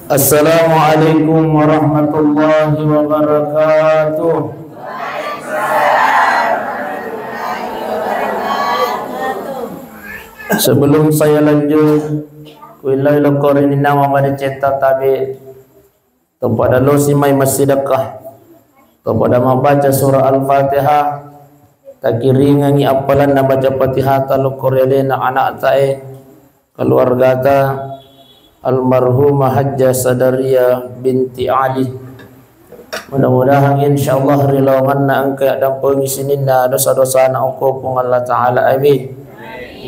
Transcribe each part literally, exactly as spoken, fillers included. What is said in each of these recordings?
Assalamualaikum warahmatullahi wabarakatuh. Sebelum saya lanjut, kuillai lokkorini nama madecetta tabe. Topada losi mai massidekka, topada mabbaca surah Al-Fatihah, takiringangi appalanna baca Fatihata lokko ri alena anakta e, keluargata, almarhumah Hajjah Sadaria binti Ali. Mudah-mudahan insyaallah ri lawanganna engka yaddampengi sininna dosa-dosana okko Puang Allah Ta'ala. Amin.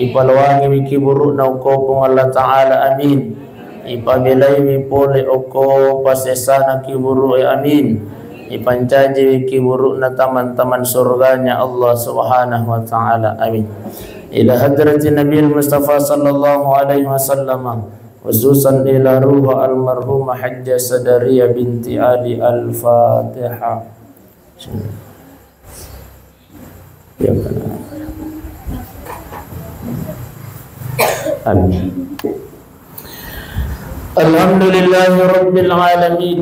Ipalowangiwi kiburu'na okko Puang Allah Ta'ala. Amin. Ipabelaiwi pole okko pasessana kiburu'e. Amin. Ipancajiwi kiburu'na taman-taman surganya Allah Subhanahu wa Ta'ala. Amin. Ila hadratin Nabil Mustafa sallallahu alaihi wasallam, khususan ila ruh almarhumah Hajjah Sadaria binti Ali. Al-Fatihah. Ya. Amin. Alhamdulillahi rabbil alamin.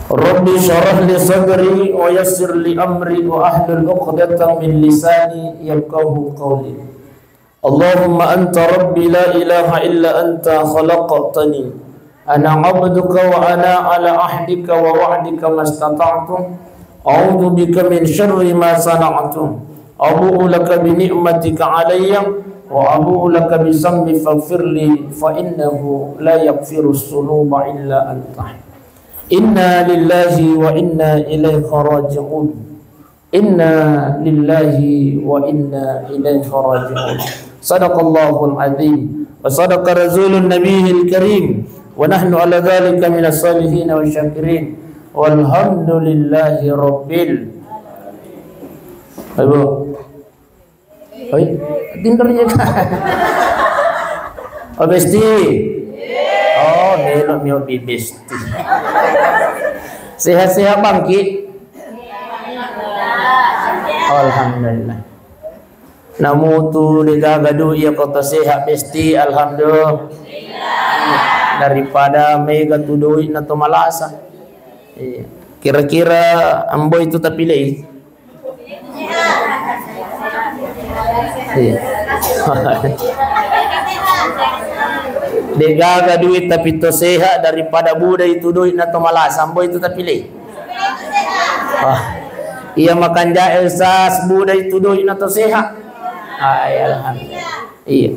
Rabbi syrah li sadri wa yassir li amri wa ahlul uqdatan min lisani yafqahu qawli. Allahumma anta rabbi la ilaha illa anta khalaqtani. Ana abduka wa ana ala ahdika wa wa'dika mastata'tu. A'udzu bika min syarri ma sana'tu. Abu'u laka bi ni'matika alayya wa abu'u laka bi zambi faghfirli fa innahu la yaghfirus dzunuba illa anta. Inna lillahi wa inna ilaihi raji'un. Inna lillahi wa inna ilaihi raji'un. Sadaqallahul azim. Wa sadaqa rasulun nabiyil karim. Wa nahnu ala dzalika minas salihin wa syakirin. Walhamdulillahi rabbil. Ayo. Oi, tindonya. Oh, besti. Oh, melo mio bi besti. Sehat-sehat bangki. Alhamdulillah. Namutu degaga dui iya ko to sehat besti, alhamdulillah. Daripada mega tu dui na to malasa. Iya. Kira-kira ambo itu tapilei? Iya. Degaga duit tapi to sehat daripada buda itu duit na to malasa, ambo itu tapilei. Ah. Iya makan jae sas buda itu duit na to sehat. Ah, iya, alhamdulillah. Iya.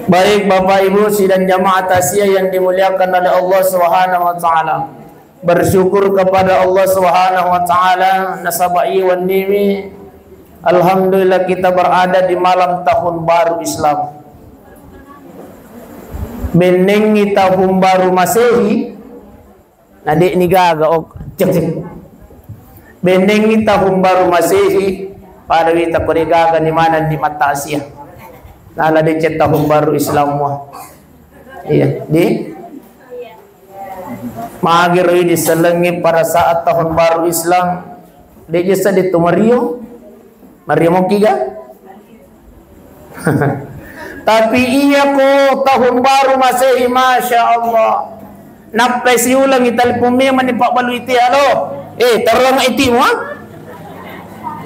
Baik Bapak Ibu sidang jamaah takziah yang dimuliakan oleh Allah Subhanahu wa taala. Bersyukur kepada Allah Subhanahu wa taala nasaba iya wenniwi alhamdulillah kita berada di malam tahun baru Islam. Bennengngi tahun baru Masehi, na de'ni gaga, ok. Cek, cek. Bennengngi tahun baru Masehi, pada wita ko de gaga ni manenni mattaksiah. Nala deceng tahun baru Islam wa. Iya, di magiro idi sellengi pada saat tahun baru Islam, de jessa de to mario. Mario mokiga? Tapi iya ko tahun baru Masehi, Masya Allah. Nappai siulengi telepon memang ni Pak Balu iti, halo. Eh, terang itimu, ha?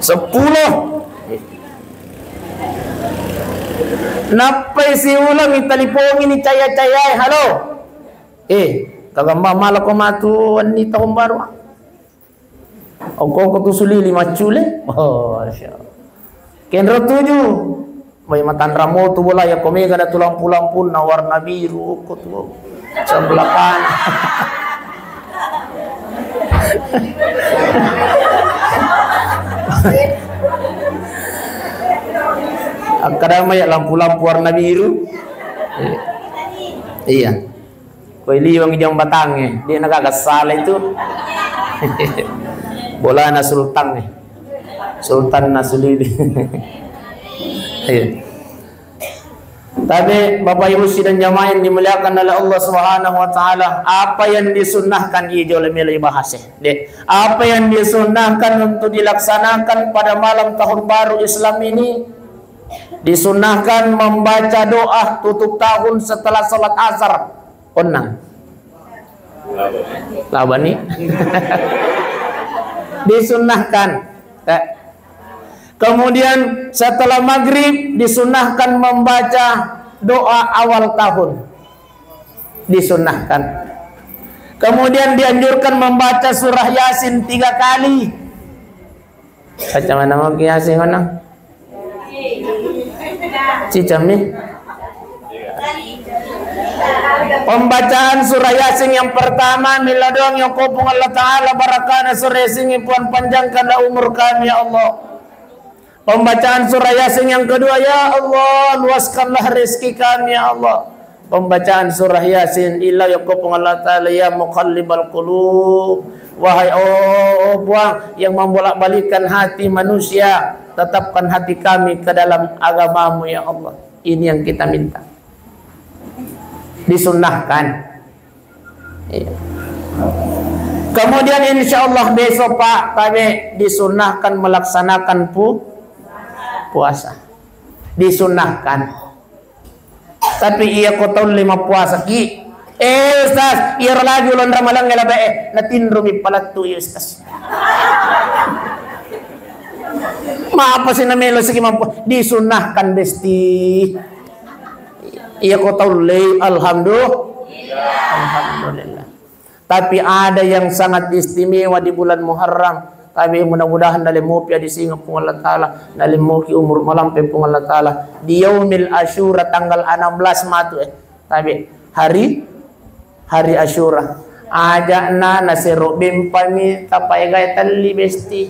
Sepuluh. Nappai siulengi telepon ini caya-caya, halo. Eh, kagamba malako matu wenni tahun baru, ha? Okko-okko tu sulili maccule. Oh, Masya Allah. Kenro tuju. Mai matanra motu bola ya ko mega na tu lampu-lampunna warna biru ko tu. Sebelah kanan. Akkada mai ya lampu-lampu warna biru. Iya. Koi liweng jambatangnge, de na gaga sala itu. Bolana sultangnge. Sultan Nasulili. Iya. Tapi Bapak Ibu sidang jamaah yang dimuliakan oleh Allah Subhanahu wa taala, apa yang disunnahkan iya jolo melo ibahas, eh. De, apa yang disunnahkan untuk dilaksanakan pada malam tahun baru Islam ini? Disunnahkan membaca doa tutup tahun setelah sholat asar. Onnang. Labani. Disunnahkan. Eh. Kemudian setelah maghrib disunnahkan membaca doa awal tahun. Disunnahkan. Kemudian dianjurkan membaca surah Yasin tiga kali. Baca mana mau Yasin mana? Cicam nih. Pembacaan surah Yasin yang pertama, milla doang yokko Puang Allah Ta'ala, barakana surah Yasin, Puang panjangkanlah umur kami, ya Allah. Pembacaan surah Yasin yang kedua, ya Allah, luaskanlah rezeki kami, ya Allah. Pembacaan surah Yasin, illa yokko Puang Allah Ta'ala, ya muqallibal qulub. Wahai, oh, oh, Puang yang membolak-balikkan hati manusia, tetapkan hati kami ke dalam agamamu, ya Allah. Ini yang kita minta. Disunnahkan. Iya. Kemudian insya Allah besok, Pak, tabe disunnahkan melaksanakan pu-, puasa. Disunnahkan. Tapi iya ko tau lima puasa ki. Eh, Ustaz, iya lagi ulun Ramalang ngela be, eh, natinro mi palattu, iya, Ustaz. Maapa sih namelo siki mampu? Disunnahkan besti. Iya ko tau le, alhamdulillah. Alhamdulillah. Tapi ada yang sangat istimewa di bulan Muharram. Tapi mudah-mudahan nalemopi adi singa Puang Allah Ta'ala, nalemoki umur malampe Puang Allah Ta'ala. Di yaumil Asyura tanggal enam belas matu, eh. Tapi hari, hari Asyura. Aja na nasero bempami tapaegae telli besti.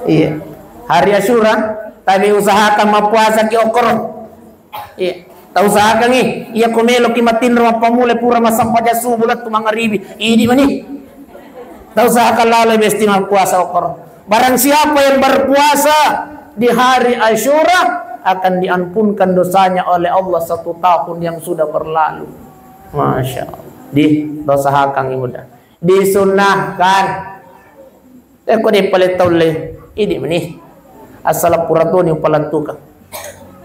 Iya. Hari Asyura, tapi usahakan mappuasa ki okoro. Iya. Tausahakangngi, iya ko meloki matinro mappamula pura massempajang subuh lettu mangaribi. Idi mani. Tausahakan lalai besti mappuasa okoro. Barang siapa yang berpuasa di hari Asyura akan diampunkan dosanya oleh Allah satu tahun yang sudah berlalu. Masya Allah. Di, tausahakangngi mudah. Disunnahkan. Eh, ko de pale taulle. Idi meni. Asal pura toni upalattuka.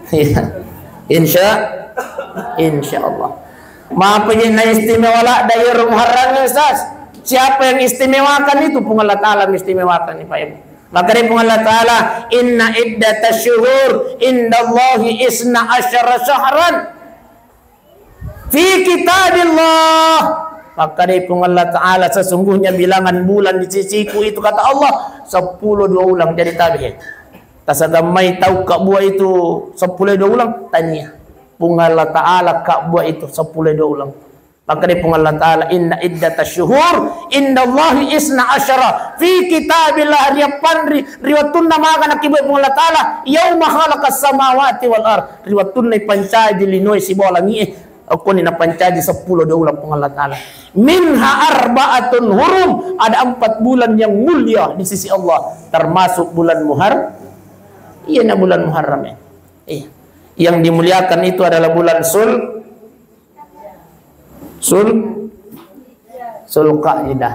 Iya. Insya, insya Allah. Mapa je na istimewa la dayar Muharram, Ustaz? Siapa yang istimewakan itu? Puang Allah Ta'ala mengistimewakan, Pak Ibu. Maka dari Puang Allah Ta'ala, "Inna iddatasyuhur indallahi isna asyara syahran." Fi kitabillah. Maka dari Puang Allah Ta'ala, sesungguhnya bilangan bulan di sisiku itu, kata Allah, sepuluh dua ulang. Jadi tabe. Tasagammai tau kabbua itu sepuluh dua ulang? Tania. Puang Allah Ta'ala kabbua itu sepuluh dua ulang. Maka dari Puang Allah Ta'ala, "Inna iddatasyuhur indallahi isna asyara fi kitabillah." Riappanri, riwattunna maga nakibue Puang Allah Ta'ala, "Yauma khalaqas samawati wal ard." Riwattunna ipancaji linoe sibawa langie. Okkoni napancaji sepuluh dua ulang Puang Allah Ta'ala. "Minha arba'atun hurum," ada empat bulan yang mulia di sisi Allah, termasuk bulan Muhar-, iya, na bulan Muharram, ya. Iya. Yang dimuliakan itu adalah bulan Sul-, Sul-, Sulqaidah.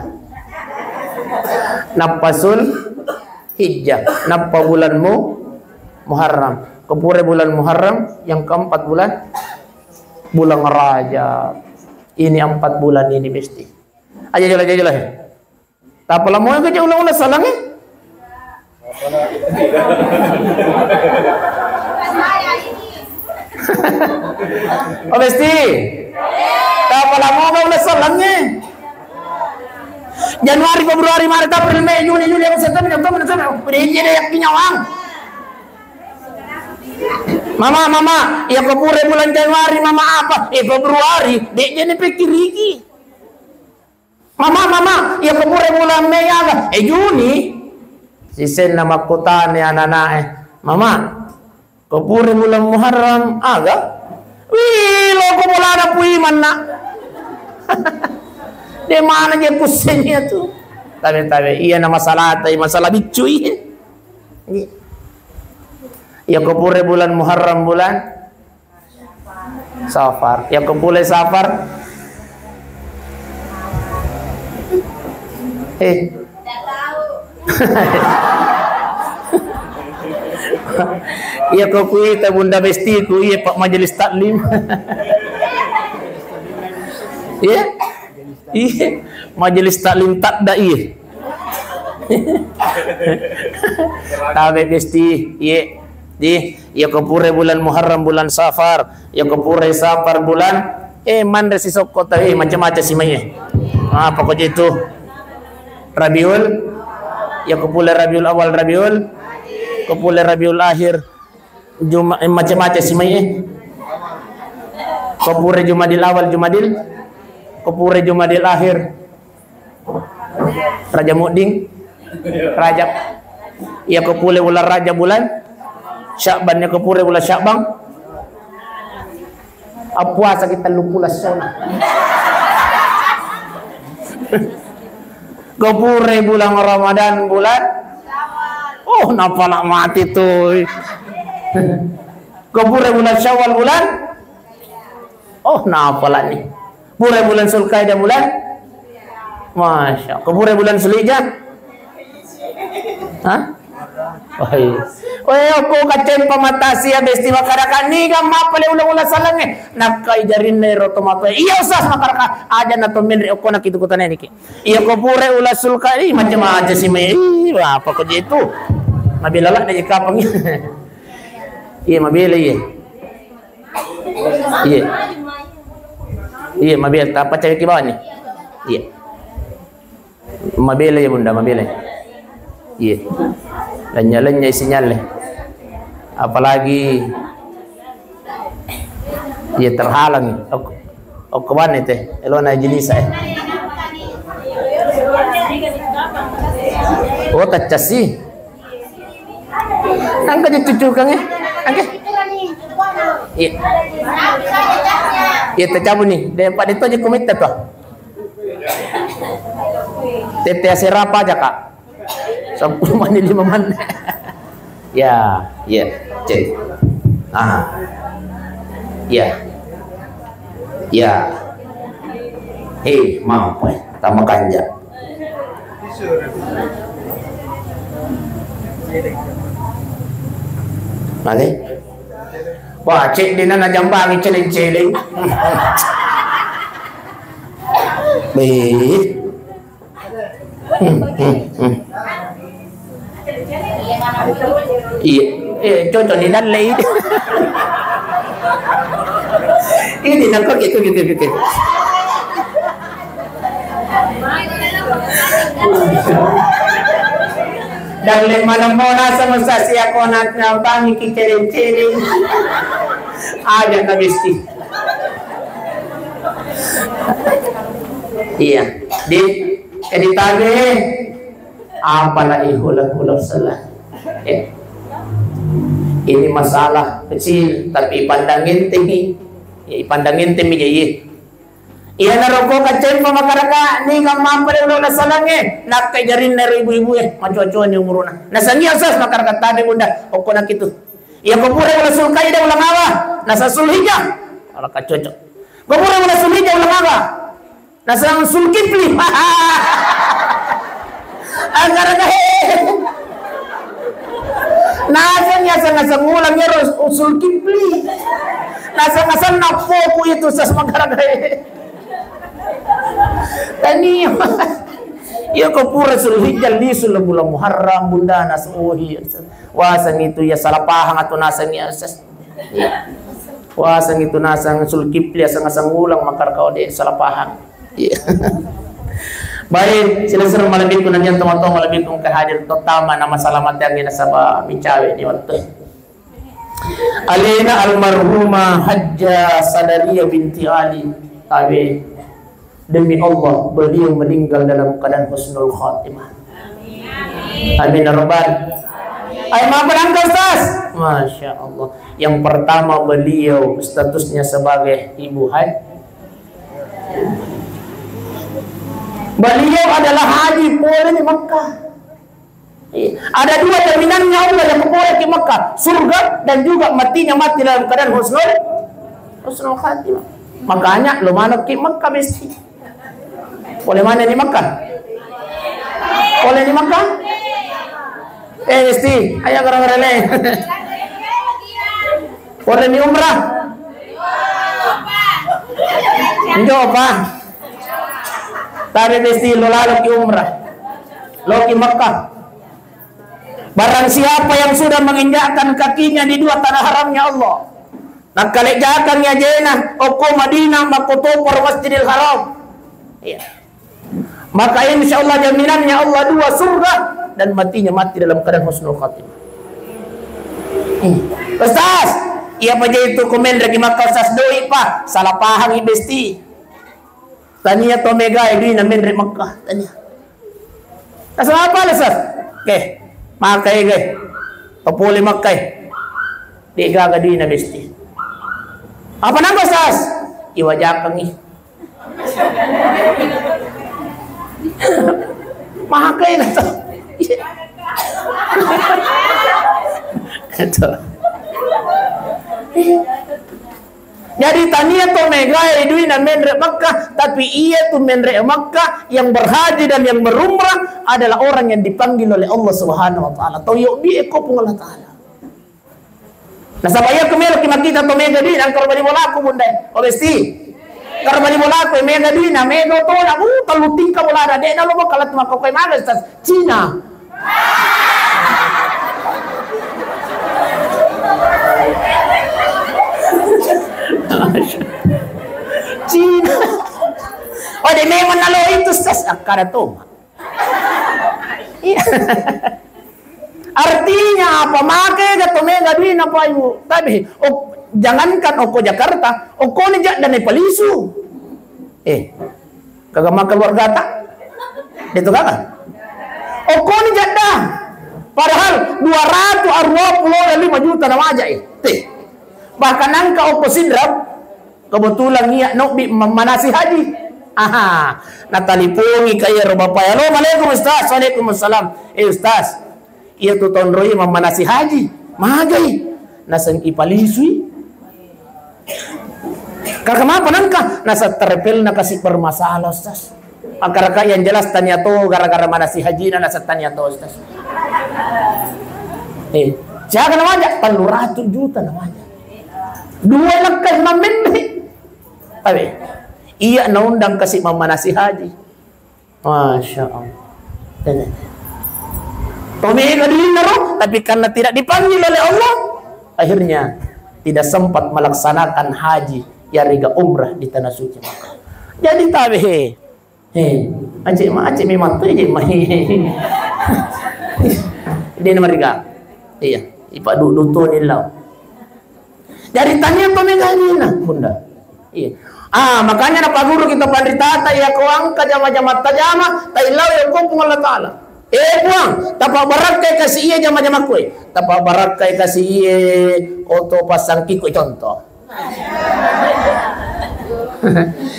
Nappa Sul Hijjah, nappa bulan Mu-, Muharram. Kepure bulan Muharram, yang keempat bulan, bulan Rajab. Ini empat bulan ini besti. Aja jelas, aja jelas. Tappa lamo ke je ulang-ulang salang, eh? Oh, besti. Tappa lamo ke ulang salang, eh? Januari, Februari, Maret, April, Mei, Juni, Juli, Agustus, September, Oktober, Desember. Udah jadi nyawang. Mama, mama, iya ko pura bulan Januari, mama apa? Eh, Februari, de' je ni pikiriki. Mama, mama, iya ko pura bulan Mei aga? Eh, Juni. Sisenna makkutana ananae, "Mama, ko pura bulan Muharram aga?" Wih, loko bolana puimanna. De' mana je pusengnya tu. Tabe-tabe, iya na masalah tai, masalah biccui. Iya ko pura bulan Muharram, bulan Safar. Iya ko pura Safar. Eh. Iya ko kuita Bunda Bestiku, iya Pak Majelis Taklim. Iya. Iya. Majelis Taklim Takda, iya. Tabe Besti, iya. Di, iya ko pura bulan Muharram, bulan Safar, iya ko pura Safar bulan, eh, manre sisokko ta, eh, macam-macam si mai, eh. Apa ko je itu? Rabiul, iya ko pura Rabiul Awal, Rabiul, ko pura Rabiul Akhir, Juma-, eh, macam-macam si mai, eh. Ko pura Jumadil Awal, Jumadil, ko pura Jumadil Akhir, Raja Mudding, Rajab. Iya ko pura bulan Rajab bulan Sya'ban, iya ko pura bulan Sya'ban. Appuasa kita tellu pulo essona. Ko pura bulan Ramadan bulan. Oh, napala mati tuh. Ko pura bulan Syawal bulan. Oh, napala nih. Pura bulan Sulkaidah bulan. Masya Allah. Ko pura bulan Sulhijjah. Hah? Oh, iya. Weh, okko kacempa matasia Besti makaraka niga mappale ula-ula salangnge. Nakkai jarinna ero to matoa. Iya, Ustaz, makaraka. Aja na to menre okko na kitu kutana niki. Iya, ko pura ula Sulkaidah, ih, macam-macam si mai. Ih, apa ko je itu? Mabela la de kapang. Iya, mabela iya. Iya. Iya, mabela. Tapa cewek ki bawah nih. Iya. Mabela ya Bunda, mabela. Iya. Lenya-lenya isinya le. Apalagi iya terhalang. Okko, okko bane teh. Elona jenis eh. Oh, taccasi. Nangka je cucukang eh. Angke. Iya. Iya, tacabu nih. Daripada itu aja komit apa? Tete asera apa aja, Kak? Sepuluh menit, lima menit. Ya, ya, cek. Ah. Ya. Ya. Hei, mau apa? Tambah kanja. Mane? Wah, cek dina najambangi celeng-celeng. Beh. Hmm, hmm, hmm. Iya, eh, cocok nih dalle ini. Ini nangko gitu, gitu, gitu. Dalle malemmo naseng Ustaz, iya ko na-, nabangi ki celeng-celeng. Aja na Besti. Iya, di, eh, di tabe, apalagi hulak-hulak salah. Ya. Ini masalah kecil, tapi ipandang entengmi. Ya, ipandang entengmi, ya, iya. Iyanaro ko kacempa makaraka, niga mappale ula-ula salangnge, nakkai jarinna ero ibu-ibu e, macoa-coani umuruna. Nasengngi Ustaz makaraka tabe Bunda, okko na kitu. Iya ko pura ula Sulkaidah ula mawa, nasa Sulhijjah. Ala kacocok. Ko pura ula Sulhijjah ula mawa, nasa Sulkifli. Agaraga he. Naseng, naseng, naseng ulang ero Sulkifli. Naseng, naseng napoku itu sas magaraga he. Tania. Iya ko pura Sulhijjah lisu la bulan Muharram Bunda nasuhi. Waseng itu ya salah paham atau naseng ya ses. Iya. Waseng itu naseng Sulkifli aseng-aseng ulang makar kau de salah paham. Iya. Baik, silessureng malebbiku naniang tomatoa malebbiku engka hadir, terutama nama salamati angge nasaba micawe ni wettu. Alena almarhumah Hajjah Sadariah binti Ali. Tabe. Demi Allah, beliau meninggal dalam keadaan husnul khatimah. Amin ya rabbal. Ayo, maaf, berangkat, Ustaz. Masya Allah. Yang pertama, beliau statusnya sebagai ibu haji. Beliau adalah haji pole di Mekah. Iya. Ada dua jaminannya Allah yang pole ke Mekah, surga dan juga matinya mati dalam keadaan husnul, husnul khatimah. Makanya lo manuk ke Mekah Besti. Pole mana di Mekah? Pole di Mekah? Eh, Besti, ayo gara-gara le. Pole mi umrah? Njo pa. Tabe besti lo lalo ki umrah. Lo ki Makkah. Barang siapa yang sudah menginjakkan kakinya di dua tanah haramnya Allah, nakkalejjakangngi ajena okko Madinah makkotoparo Masjidil Haram. Iya. Maka insya Allah jaminannya Allah dua surga dan matinya mati dalam keadaan husnul khatimah. Hmm. Ustaz, iya pa je itu komen lagi maka Ustaz doi pa, salah paham i besti. Tania to mega e dui na menre Makkah, tania. Asal apa le Ustaz? Oke, maka e ge. Papole Makkah e. Degaga dui na besti. Apa nangka Ustaz? Iwajakangngi. Makai na to. Gitu. Jadi tania to megae dui na menre Makkah, tapi iya tu menre Makkah yang berhaji dan yang berumrah adalah orang yang dipanggil oleh Allah Subhanahu wa taala. Tau yobbi e ko Puang Allah Taala. Nasaba iya ku melo ki makkita to mega dui, nang karo bali bolaku, Bunda. O besti. Karo bali bolaku, mega dui na mega to na, uh, tellu tingka bolana, de na lo kala tu makko koe maga Ustaz. Cina. Cina. Oh, de memang nalo itu Ustaz, akkada to. Iya. Artinya apa? Make ga to mega duina payu. Tapi, oh, jangankan oko Jakarta, oko ni jadda ne palisu. Eh, kaga maka keluarga ta? Itu kaga. Oko ni jadda. Padahal dua ratus arua puluh lima juta na waja, eh. Teh. Bahkan angka oko Sidrap, kebetulan iya nobbi memmanasi haji. Aha, natalipongi ka iyaro bapak, "Halo, Assalamualaikum Ustaz." "Waalaikumsalam." "Eh Ustaz, iya tu tonroi memmanasi haji." "Magai?" "Naseng ipalisui." "Kaka mapa nangka?" "Nasa terpel na kasi bermasalah Ustaz." Maka raka yang jelas tania to gara-gara manasi haji na nasa tania to Ustaz. Eh, siaga na waja? Tellu ratu juta na waja. Dua lekka mammenre. Tapi iya naundang kasi mammanasi haji. Masya Allah. Tomega duinna ro, tapi karena tidak dipanggil oleh Allah, akhirnya tidak sempat melaksanakan haji yarega umrah di tanah suci Makkah. Jadi tabe he. He, acek ma, acek memang tu je ma. Dia nama riga. Iya, ipa du du tu ni lau. Jadi tania to mega nina, Bunda. Iya. Ah, makanya na paguru kita pandritata, iya ko angka jama-jama tajama, taillau ya ko Puang Allah Taala. Eh Puang, tapa barakkai kasi iya jama-jama kue. Tapa barakkai kasi iya oto pasang kiko contoh.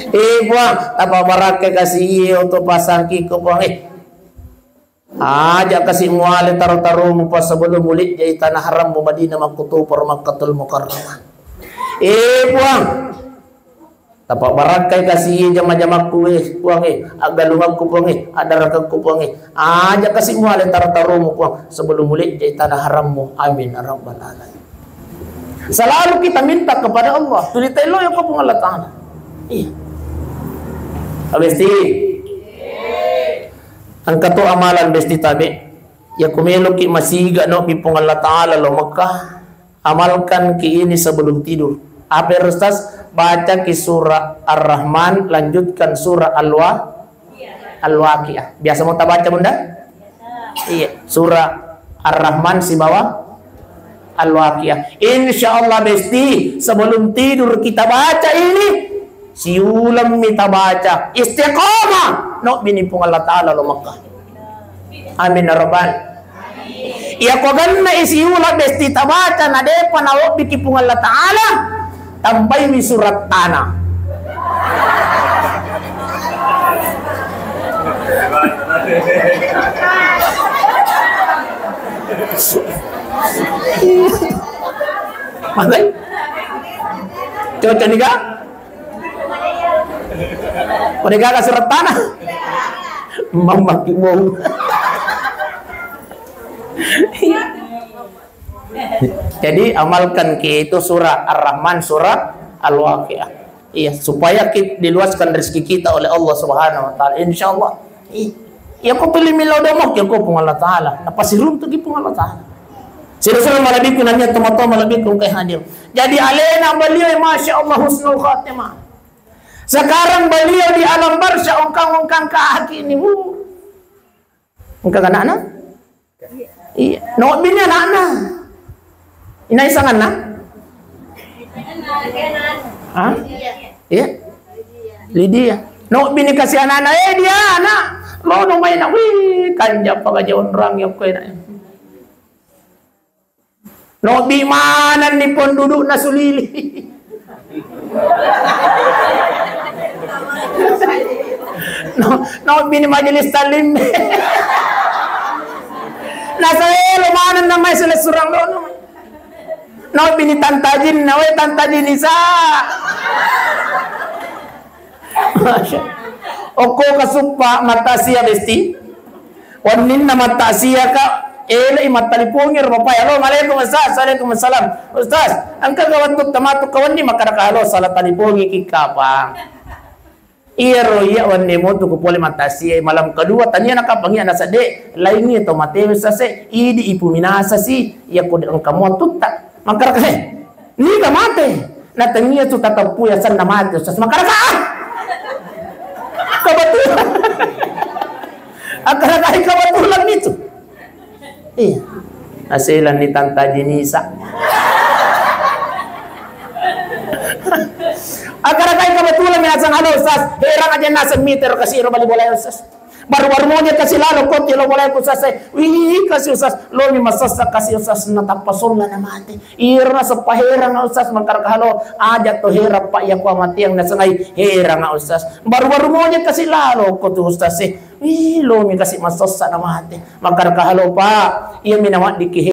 Eh Puang, tapa barakkai kasi iya oto pasang kiko Puang. Eh, Aja kasi muale taro-taromu pas sebelum mulijjai tanah harammu Madinah makkutoparo Makkatul Mukarramah. Eh Puang, tapa barakkai kasi jama-jamakku eh Puang eh, aggalungakku Puang eh, adarakakku Puang eh. Aja kasi muale taro-taromu Puang sebelum mulijjai tanah harammu. Amin ya rabbal alamin. Selalu kita minta kepada Allah. Tuli tello ya ko Puang Allah Taala. Iya. Abesti. Engka to amalan besti tabe. Iya ko meloki masiga no mi Puang Allah Taala lo Mekah, amalkan ki ini sebelum tidur. Apa ya Ustaz? Baca ki surah Ar-Rahman, lanjutkan surah Al-Wa-, Al-Waqiah. Biasa mau tabaca Bunda? Iya, surah Ar-Rahman sibawa Al-Waqiah. Insya Allah besti sebelum tidur kita baca ini, siulang mi tabaca istiqamah. No bini Puang Allah Taala lo Mekah. Amin ya rabbal. Iya ko ganna isi ula besti tabaca na depa na lobbiki Puang Allah Taala, tambaimi surat tanah. Magai? Cocok nih kak? Pada gaga surat tanah. Mamaki mau. Jadi, amalkan ki itu surah Ar-Rahman, surah Al-Waqiah. Iya, supaya ki-, diluaskan rezeki kita oleh Allah Subhanahu wa Ta'ala. Insya Allah. Iya. Ya, ko pilih milau domok, ya, ko Puang Allah Ta'ala. Napasiruntuki Puang Allah Ta'ala. Sira-sira malebbiku nanya, tomatoa malebbiku engka hadir. Jadi, alena beliau, Masya Allah, husnul khatimah. Sekarang beliau di alam barzah, ongkang-ongkang kaki ini, Bu. Engka anakna? Iya. Nobini anakna. Inai sanganna? Hah? Iya. Lydia. Nobini kasi anakna, eh, dia anak. Lono mai nak, wih, kanja pagaja onrang ya kue nak. Nobi manenni pondudukna sulili. No, nobi ni majelis taklim. Nasaelo maneng namai selesurang lono. Nobi ni tantajin, nawai tantajin isa. Okko kasuppa matasia besti. Wenninna mattasia ka, elei mattalipongi ro bapak, "Halo, waalaikum assalam." "Waalaikum assalam." "Ustaz, engka ga wettu tamatu ka wenni?" Makkada ka, "Halo, sala talipongi ki kapang." Iyaro iya wenni motu ku pole mattasia, malam kedua tania nakapang iya nasadde, laingi to mate sase, idi ipu minasa si, iya ko engka mo tutta. Makkada ka, "He, niga mate?" Na tennia tu tateppu yasenna mate, Ustaz. Makkada ka, ah! Kebetulan. Akkada kai kebetulan itu. Iya. Aselanni tanta jinisa. Akkada kai kebetulan mi naseng, "Halo, Ustaz, herang aja naseng miter kasiro bali bola, Ustaz." Baru-baru moja kasi lalo kotti lo mulai ku sase. Wih, kasi Ustaz. Lomi masessa kasi Ustaz. Natappa solla na mate. Iro naseppa herang Ustaz. Makkada ka halo. Aja to herang pak ya kua matiang nasengai herang Ustaz. Baru-baru moja kasi lalo kotti Ustaz eh. Wih, lomi kasi masessa na mate. Makkada ka halo pak. Iya mi nawaddiki